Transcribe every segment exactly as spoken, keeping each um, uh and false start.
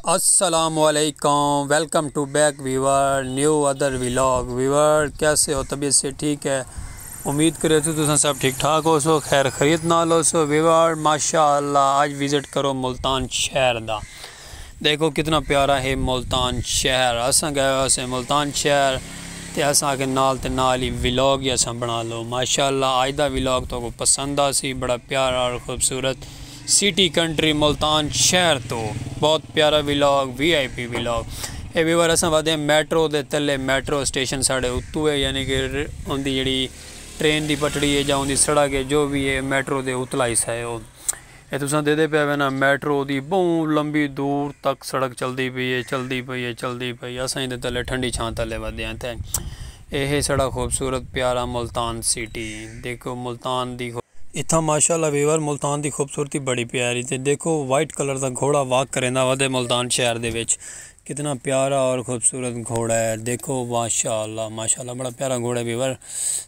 السلام علیکم، welcome to back viewer, new other vlog. Viewer, کیسے ہو؟ طبیعت سے ٹھیک ہے؟ امید کرے تو تساں سب ٹھیک ٹھاک ہو سو، خیر خیریت نال ہو سو۔ ویور، ماشاء اللہ، آج وزٹ کرو ملتان شہر دا۔ دیکھو کتنا پیارا ہے ملتان شہر۔ اساں گئے ہوئے سے ملتان شہر تے اساں آکھے نال تے نال ہی ولاگ ہی اساں بنا لو۔ ماشاء اللہ، آج دا ولاگ تو کو پسند آسی، بڑا پیارا اور خوبصورت سٹی کنٹری ملتان شہر تو۔ بہت پیارا ولاگ، وی آئی پی ولاگ۔ اے ویور، اساں ودے میٹرو دے تلے، میٹرو اسٹیشن ساڑے اتو ہے، یعنی کہ ر-، ان دی جڑی ٹرین دی پٹڑی ہے یا ان دی سڑک ہے، جو بھی ہے، میٹرو دے اتلا حصہ ہے او۔ اے تساں دیدے پے وے نا، میٹرو دی بہوں لمبی دور تک سڑک چلدی پئی ہے، چلدی پئی ہے، چلدی پئی۔ اساں ایندے تلے ٹھنڈی چھاں تلے ودے ہیں تے اے ہے ساڑا خوبصورت پیارا ملتان سٹی۔ دیکھو ملتان دی خو-، اتھاں ماشاءاللہ ویور، ملتان دی خوبصورتی بڑی پیاری۔ تے دیکھو وائٹ کلر دا گھوڑا واک کریندا ودے ملتان شہر دے وچ۔ کتنا پیارا اور خوبصورت گھوڑا ہے۔ دیکھو ماشاءاللہ، ماشاءاللہ، بڑا پیارا گھوڑا ہے ویور۔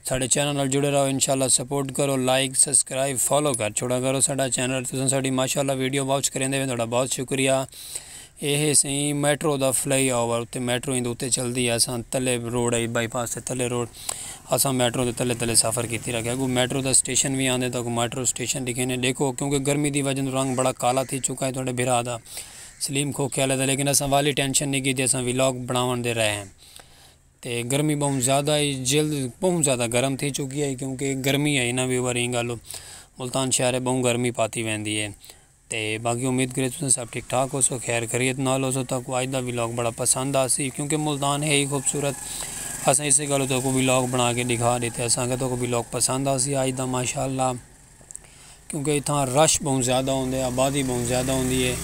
ساڑے چینل نال جڑے رہو، انشاءاللہ سپورٹ کرو، لائک، سبسکرائب، فالو کر چھوڑا کرو ساڑا چینل۔ تساں ساڑی ماشاءاللہ ویڈیو واچ کریندے وے، تہاڈا بہت شکریہ۔ اے ہے سئیں میٹرو دا فلائی اوور، تے میٹرو ایندے اتے چلدی ہے، اساں تلے روڈ ہے، بائی پاس تے تلے روڈ، اساں میٹرو دے تلے تلے سفر کیتی رکھیا۔ اگوں میٹرو دا سٹیشن وی آندے، تہاکوں میٹرو سٹیشن ڈکھینے۔ دیکھو کیونکہ گرمی دی وجہ توں رنگ بڑا کالا تھی چکا ہے تہاڈے بھرا دا۔ سلیم کھوکھے آلے دا، لیکن اساں والی ٹینشن نہیں کیتی، اساں ولاگ بناون دے رہے ہیں۔ تے گرمی بہوں زیادہ ہے، جلد بہوں زیادہ گرم تھی چکی ہے، کیونکہ گرمی ہے نا ویور، ایں گالو ملتان شہر ہے، بہوں گرمی پاتی ویندی ہے۔ تے باقی امید کرے تساں سب ٹھیک ٹھاک ہو سو، خیر خیریت نال ہو سو، تہاکوں آج دا ولاگ بڑا پسند آسی، کیونکہ ملتان ہے ہی خوبصورت۔ اساں اسے گالو تہاکوں ولاگ بنا کے دکھا دیتے، اساں کہ تہاکوں ولاگ پسند آسی آج دا ماشاءاللہ۔ کیونکہ اتھاں رش بہوں زیادہ ہوندے، آبادی بہوں زیادہ ہوندی ہے۔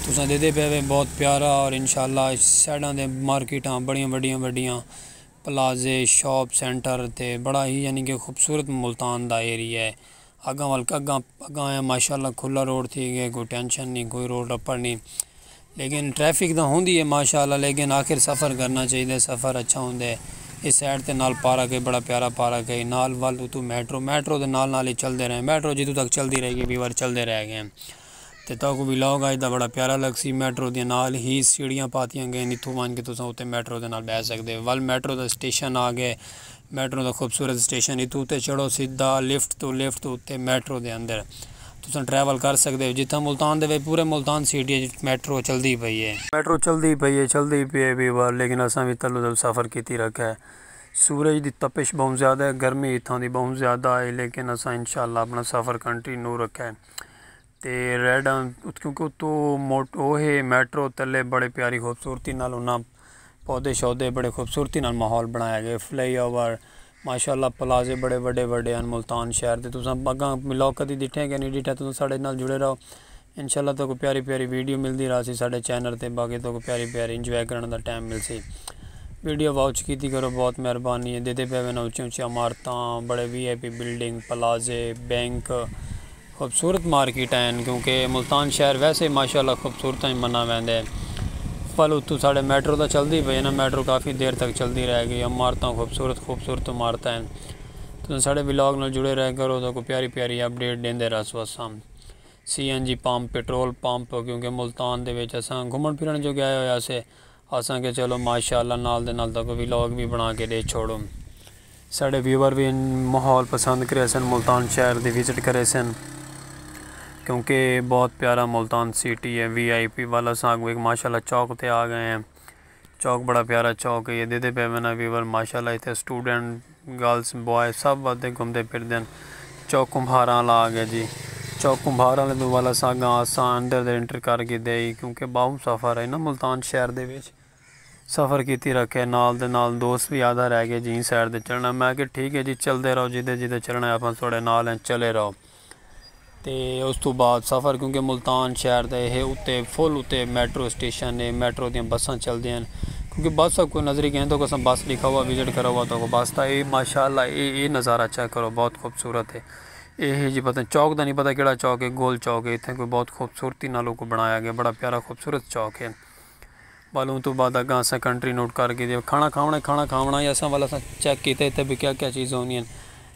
تساں دیدے پے وے بہت پیارا، اور انشاءاللہ سائیڈاں دے مارکیٹاں بڑیاں وڈیاں وڈیاں، پلازے، شاپ سینٹر تے بڑا ہی یعنی کہ خوبصورت ملتان دا ایریا ہے۔ اگاں ول اگاں اگاں ہے ماشاءاللہ کھلا روڈ تھی گئے، کوئی ٹینشن نہیں، کوئی روڈ رپڑ نہیں۔ لیکن ٹریفک تاں ہوندی ہے ماشاءاللہ، لیکن آخر سفر کرنا چاہیے، سفر اچھا ہوندا ہے۔ اس سائیڈ تے نال پارک ہے، بڑا پیارا پارک ہے، نال ول اتوں میٹرو، میٹرو دے نال نال ہی چلدے رہے، میٹرو جتوں تک چلدی رہے گی ویور چلدے رہ گئے۔ تے تہاکوں ولاگ اج دا بڑا پیارا لگسی، میٹرو دے نال ہی سیڑھیاں پاتیاں گئے، اتھوں ونج کے تساں اتے میٹرو دے نال بہہ سکدے۔ ول میٹرو دا سٹیشن آ گئے، میٹرو دا خوبصورت سٹیشن، اتھوں اتے چڑھو سیدھا لفٹ تو، لفٹ تو اتے میٹرو دے اندر تساں ٹریول کر سکدے ہو۔ جتھاں ملتان دے وچ پورے ملتان سٹی وچ میٹرو چلدی پئی ہے۔ میٹرو چلدی پئی ہے، چلدی پئی ہے ویور، لیکن اساں وی تلو تلو سفر کیتی رکھا ہے۔ سورج دی تپش بہوں زیادہ ہے، گرمی اتھاں دی بہوں زیادہ ہے، لیکن اساں انشاءاللہ اپنا سفر کنٹینیو رکھا ہے۔ تے ریڈاں ات-، کیونکہ اتو موٹ-، او ہے میٹرو تلے بڑے پیاری خوبصورتی نال انہاں پودے شودے بڑے خوبصورتی نال ماحول بنایا گئے۔ فلائی اوور، ماشاءاللہ پلازے بڑے وڈے وڈے ہن ملتان شہر دے۔ تساں اگاں ولاگ کدی ڈٹھے کہ نہیں ڈٹھا، تساں ساڈے نال جڑے رہو۔ انشاءاللہ تہاکوں پیاری پیاری ویڈیو ملدی رہسی ساڈے چینل تے، باقی تہاکوں پیاری پیاری انجوائے کرݨ دا ٹائم ملسی۔ ویڈیو واچ کیتی کرو، بہت مہربانی ہے۔ دیدے پے وینا اچیاں اچیاں عمارتاں، بڑے وی آئی پی بلڈنگ، پلازے، بینک، خوبصورت مارکیٹ ہیں، کیونکہ ملتان شہر ویسے ماشاءاللہ خوبصورت ہی منا ویندے۔ پل اتو ساڈے میٹرو تاں چلدی پئی ہے نا، میٹرو کافی دیر تک چلدی رہ گئی۔ عمارتاں خوبصورت خوبصورت عمارتاں ہیں۔ تساں ساڈے ولاگ نال جڑے رہ کرو، تہاکوں پیاری پیاری اپڈیٹ ڈیندے رہسوں اساں۔ C N G pump, petrol pump, کیونکہ ملتان دے وچ اساں گھمݨ پھرݨ جو گئے ہوئے ہاسے، اساں کہ چلو ماشاءاللہ نال دے نال تہاکوں ولاگ بھی بنا کے ݙے چھوڑوں۔ ساڈے ویور بھی ماحول پسند کریسن، ملتان شہر دی وزٹ کریسن، کیونکہ بہت پیارا ملتان سٹی ہے، وی آئی پی والا۔ اساں اڳوں ہک ماشاءاللہ چوک تے آ گئے ہیں۔ چوک بڑا پیارا چوک ہے، یہ دیدے پے وینا ویور، ماشاءاللہ اتھے اسٹوڈنٹ، گرلز، بوائے سب ودے گھمدے پھردے ہن۔ چوک کمبھاراں والا آ گیا جی۔ چوک کمبھاراں والے توں والا ساگاں اساں اندر دے انٹر کر گھدے ہی، کیونکہ بہوں سفر ہے نا ملتان شہر دے وچ۔ سفر کیتی رکھے، نال دے نال دوست بھی آدھا رہ گئے جی سائیڈ تے چلنا۔ میں کہ ٹھیک ہے جی، چلدے رہو، جدے جدے چلنا ہے، اپاں تہاڈے نال ہیں، چلے رہو۔ تے اس توں بعد سفر، کیونکہ ملتان شہر دے ہے اتے، فل اتے میٹرو اسٹیشن ہے، میٹرو دیاں بساں چلدیاں ہن۔ کیونکہ بس کوئی نظری گئے تو اساں بس ݙکھا ہوا، وزٹ کرا ہوا تو بس دا اے ماشاءاللہ اے، اے نظارہ چیک کرو، بہت خوبصورت ہے۔ اے ہے جی پتہ چوک دا نہیں پتہ کیڑا چوک ہے، گول چوک ہے، اتھے کوئی بہت خوبصورتی نال اوکوں بنایا گیا، بڑا پیارا خوبصورت چوک ہے۔ ول اوں توں بعد اڳاں اساں کنٹری نوٹ کر گھدی۔ کھانا کھاوݨا، کھانا کھاوݨا ہی اساں ول اساں چیک کیتے اتھے بھی کیا کیا چیزاں ہوندیاں ہن۔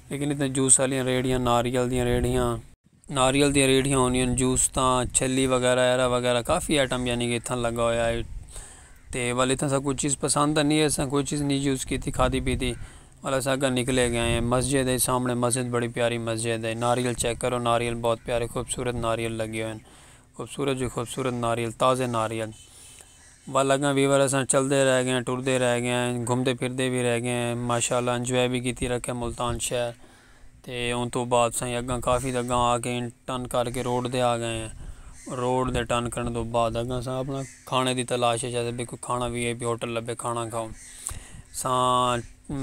لیکن اتھے جوس والیاں ریڑھیاں، ناریل دیاں ریڑھیاں، ناریل دیاں ریڑھیاں ہوندیاں ہن، جوس تاں، چھلی وغیرہ، ایرا وغیرہ، کافی آئٹم یعنی کہ اتھاں لگا ہویا ہے۔ تے ول اتھاں ساکوں کوئی چیز پسند تاں نہیں ہے، اساں کوئی چیز نہیں یوز کیتی، کھادی پیتی۔ ول اساں اگاں نکلے گئے ہیں۔ مسجد ہے سامنے، مسجد بڑی پیاری مسجد ہے۔ ناریل چیک کرو، ناریل بہت پیارے خوبصورت ناریل لگے ہوئے ہیں، خوبصورت جو خوبصورت ناریل، تازے ناریل۔ ول اگاں ویور اساں چلدے رہ گئے ہیں، ٹردے رہ گئے ہیں، گھمدے پھردے بھی رہ گئے ہیں، ماشاءاللہ انجوائے بھی کیتی رکھے ملتان شہر۔ تے اوں توں بعد سائیں اگاں کافی اگاں آ کے ٹرن کر کے روڈ تے آ گئے ہیں۔ روڈ تے ٹرن کرݨ توں بعد اگاں ساں اپݨا کھاݨے دی تلاش اچ اساں بھی کوئی کھاݨا، وی آئی پی ہوٹل لبھے، کھاݨا کھاؤ ساں۔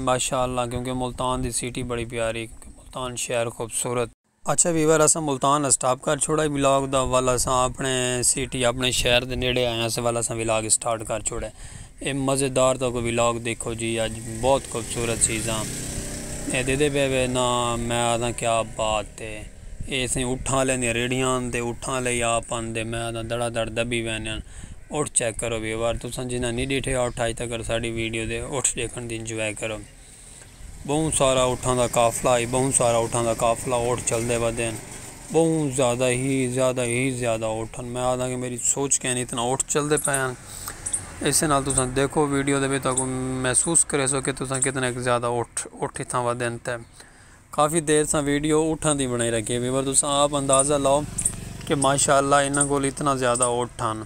ماشاءاللہ، کیونکہ ملتان دی سٹی بڑی پیاری، کیونکہ ملتان شہر خوبصورت۔ اچھا ویور، اساں ملتان سٹاپ کر چھوڑا ولاگ دا، ول اساں اپݨے سٹی، اپݨے شہر دے نیڑے آئے ہاسے، ول اساں ولاگ سٹارٹ کر چھوڑے۔ اے مزیدار تہاکوں ولاگ ݙیکھو جی، اڄ بہت خوبصورت چیزاں اے ݙیہدے پئے وے نا، میں آہداں کیا بات اے۔ اے سئیں اٹھاں آلیاں دیاں ریڑھیاں ہن تے اٹھاں آلے ہی آپ ہن تے میں آہداں دڑا دڑ دٻی ویندے ہن۔ اٹھ چیک کرو ویور، تساں جنہاں نی ݙٹھے اٹھ اڄ تک ساݙی ویڈیو دے، اٹھ ݙیکھݨ دی انجوائے کرو۔ ٻہوں سارا اٹھاں دا قافلہ ہئی، ٻہوں سارا اٹھاں دا قافلہ، اٹھ چلدے ودے ہن۔ ٻہوں زیادہ ہی، زیادہ ہی زیادہ اٹھ ہن۔ میں آہداں کہ میݙی سوچ کینی اتنا اٹھ چلدے پئے ہن۔ اسے نال تساں ݙیکھو ویڈیو دے وچ تہاکوں محسوس کریسو کہ تساں کتنے زیادہ اٹھ، اٹھ اتھاں ودے ہن۔ تے کافی دیر ساں ویڈیو اٹھاں دی بݨائی رکھی ہے ویور، تساں آپ اندازہ لاؤ کہ ماشاءاللہ انہاں کول اتنا زیادہ اٹھ ہن۔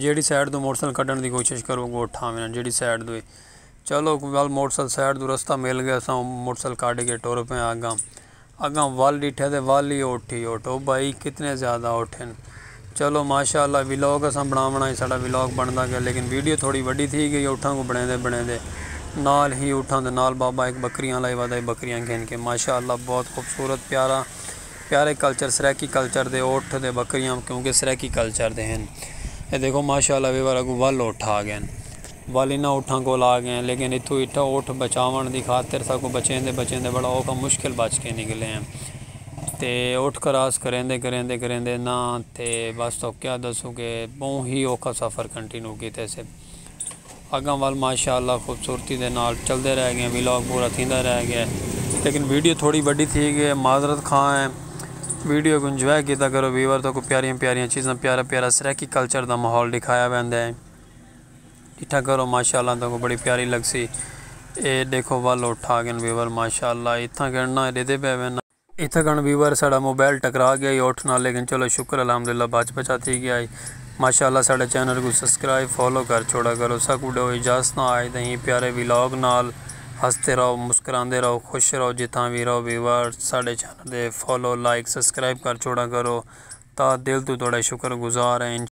جیڑھی سائیڈ توں موٹر سائیکل کڈھݨ دی کوشش کرو، اڳوں اٹھ آوے نا، جیڑھی سائیڈ توں ہی۔ چلو، ول موٹر سائیکل سائیڈ توں رستہ مل ڳیا، اساں موٹر سائیکل کڈھ کے ٹر پئے اڳاں۔ اڳاں ول ݙٹھے تے ول ہی اٹھ ہی اٹھ۔ او بھائی، کتنے زیادہ اٹھ ہن۔ چلو، ماشاءاللہ، ولاگ اساں بݨاوݨا ہی، ساݙا ولاگ بݨدا ڳیا، لیکن ویڈیو تھوڑی وݙی تھی ڳئی اٹھاں کوں بݨیندے بݨیندے۔ نال ہی اٹھاں دے نال بابا ہک ٻکریاں لائی ودا ہئی، ٻکریاں گھن کے، ماشاءاللہ، بہت خوبصورت، پیارا، پیارے کلچر، سرائیکی کلچر دے اٹھ تے ٻکریاں، کیونکہ سرائیکی کلچر دے ہن۔ اے ݙیکھو ماشاءاللہ ویور، اڳوں ول اٹھ آ ڳئے ہن۔ ول انہاں اٹھاں کول آ ڳئے ہن، لیکن اتھوں اٹھ، اٹھ بچاوݨ دی خاطر ساکوں بچیندے بچیندے بڑا اوکھا مشکل بچ کے نکلے ہیں۔ تے اٹھ کراس کریندے کریندے کریندے نا، تے بس تہاکوں کیا ݙسوں کہ ٻہوں ہی اوکھا سفر کنٹینیو کیتے سے۔ اڳاں ول ماشاءاللہ خوبصورتی دے نال چلدے رہ ڳئے، ولاگ پورا تھیندا رہ ڳیا۔ لیکن ویڈیو تھوڑی وݙی تھی ڳئی ہے، معذرت خواہ ہیں۔ ویڈیو کوں انجوائے کیتا کرو ویور، تہاکوں پیاریاں پیاریاں چیزاں، پیارا پیارا سرائیکی کلچر دا ماحول ݙکھایا ویندا ہے۔ ݙٹھا کرو ماشاءاللہ، تہاکوں بڑی پیاری لڳسی۔ اے ݙیکھو ول اٹھ آ ڳئے ہن ویور، ماشاءاللہ اتھاں گھنݨا ݙیہدے پئے وین۔ اتھاں کݨ ویور ساݙا موبائل ٹکرا ڳیا ہئی اٹھ نال، لیکن چلو شکر الحمدللہ بچ بچا تھی ڳیا ہئی۔ ماشاءاللہ ساݙے چینل کوں سبسکرائب فالو کر چھوڑا کرو۔ ساکوں ݙیو اجازتاں، آئے تئیں پیارے ولاگ نال۔ ہسدے رہو، مسکراندے رہو، خوش رہو، جتھاں وی رہو ویور۔ ساݙے channel they follow, like, subscribe کر چھوڑا کرو۔ تہہ دل توں تہاݙے شکر گزار ہیں۔